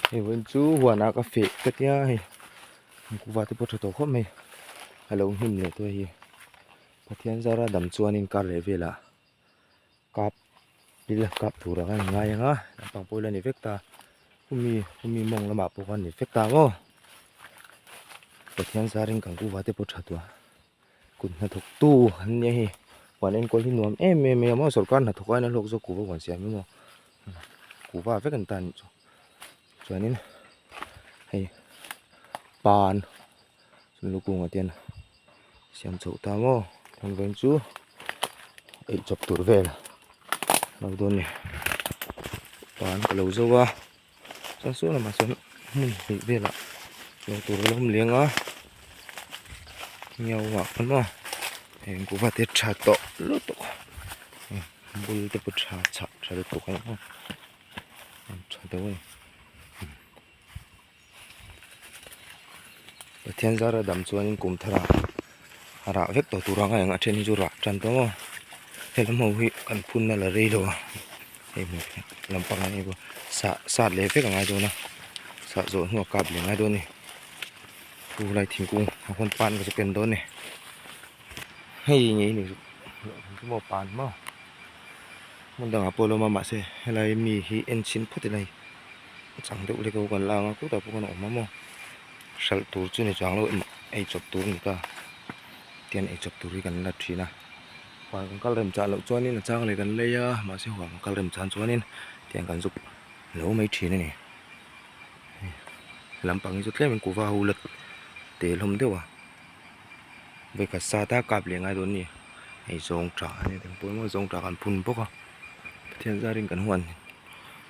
Hei vawiin chu huanah ka feh ka tia hei kuhva te pawh tha tawh khawp mai a lo hnim leh tawh hei Pathian zara dam chuanin kar leh velah kap thil kap turah khan an ngai ang a naupang pawh ila ni vek ta khumi khumi mawng lamah pawh khan ni vek ta maw Pathian zarin kan kuhva te pawh tha tawh a. Kut hnathawk tu an nia hei huan enkawl hi nuam em em mai a maw sawrkar hnathawk aiin a hlawk zawk kuhva huan siam hi maw kuhva vek an ta anih chu chuanin hei pan lukung ah te hian siam chhoh ta maw heng veng chu eichawp tur vel a lo dawn a ni pan ka lo zo a. Chuan saw lamah sawn hmun hnih velah lawng tur a lo awm leng a ngiau ah khan maw heng kuhva te tha tawh lutuk bul te pawh tha chhah tha lutuk a ni maw tha deuh a ni Pathian zara dam chuanin kum tharah a rah vek tawh tur anga eng a then hi chu rah tan tawh maw helam ho hi kan phun a la rei lo a hei hmuh theih lampang ah hian sah sat leh vek a ngai dawn a sah zawh hnuah kap leh a ngai dawn a ni chu lai thingkung a hawn pan ka chu ken dawn a ni hei ngei ni chu maw pan maw hmun dangah pawh a la awm a mahse helai mi hi en chhin phawt ila hei chang deuh lek ho kan la ang a khutah pawh khan a awm a maw hralh tur chu ni chuang lo emaw ei chawp tur a ni ta tian ei chawp tur hi kan la thin a huan kan kal rem chah loh chuanin a chang leh kan lei a mahse huan kan kal rem chan chuanin tiang kan zuk lo mai thin a ni lampang hi chu tlemin kuhva ho la te hlawm deuh a vawikhat sat a kap leh ngai dawn a ni hei zawng tha a nia engpawh emaw zawng tha kan phun bawk a Pathian zarin kan huan.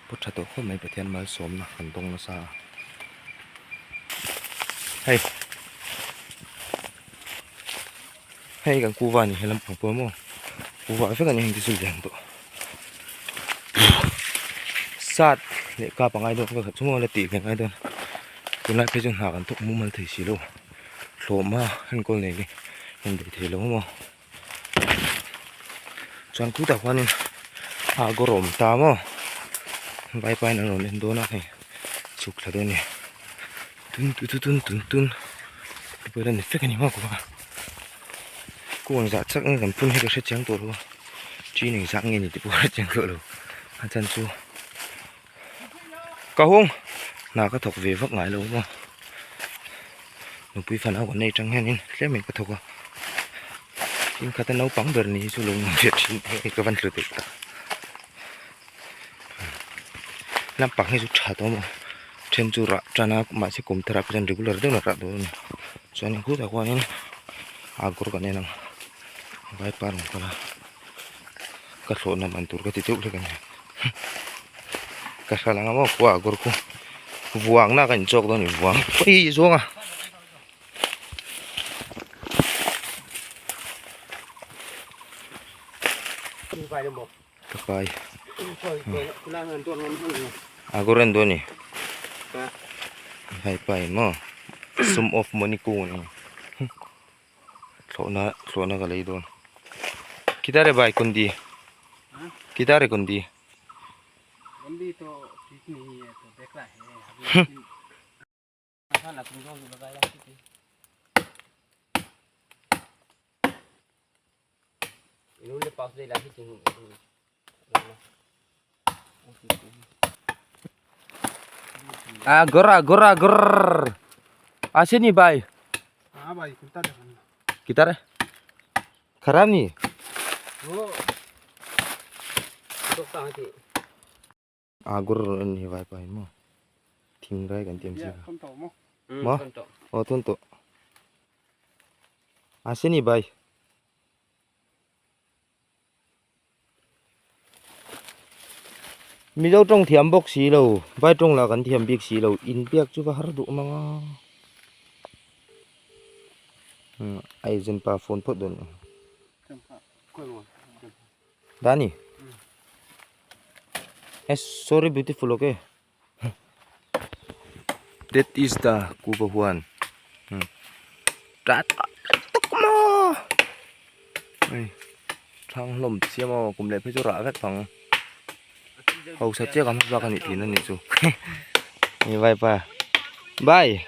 Pawh tha tawh khawp mai Pathian malsawmna kan dawng nasa a hei hei kan kuva ni helam pang pawh maw kuva vek ani heng te chu lian tawh sat leh kap angai dawn ka chu maw la tih leh ngai dawn tunlai phei chu hna kan thawk mumal thei si lo hlawhma enkawl nei hi en daih thei lo maw. Chuan khutah khuanin a gawr a awm ta maw vaipa in an rawn en dawn a hei chhuk thla dawn a ni tun tu tun tun tun pawh hian a ni vek a ni maw kawng a kawng zah chak nge kan phun hi ka hre chiang tawh lo a chin engzah nge ni tih pawh ka hre chiang tawh lo a chan chu ka hung hna ka thawk ve vak ngai lo maw nupui fanau kan nei tang hianin tlem in ka thawk a tin khata naupang ber ni hi chu lo nuam ve thin e ka van hlu daih tak lampang hi chu tha tawh maw then chu rah tan a mahse kum thar ah pawh chuan regular deuh in a rah dawn a ni chuanin khutah khuanin a kawr kan en ang vaipa rawn kal a. Ka thlawhna man tur ka ti deuh hlek a ni. Ka hral ang a maw khua ah kawr khu vuang na ka inchawk dawn a ni vuang ih zawng a. Ka kai a kawr en dawn a ni hai pai maw sum of money kung a ni. Thlawhna thlawhna ka lei dawn kidar e bhai kundi kidar e kundi Agar agar agar asini bhai हाँ भाई कुत्ता देखो किधर है खराब नहीं है वो तो कहाँ थी agur ni vai pai mo thing rai kan tiam chi mo o thun to asini bhai Mizo tawng thiam bawk si lo, vai tawng lah kan thiam bik si lo, in biak chu va har duh mang a. Hmm, a agent pa phone phawt dawn. Dani. Eh, sorry beautiful okay. That is the kuva huan. Hmm. Ta ta tuk maw. Ei. Thang hlawm chiam aw kum leh phei chu rah vek ang. Hausa chiah kan hmabak anih thin anih chu. Ni vaipa. Bye.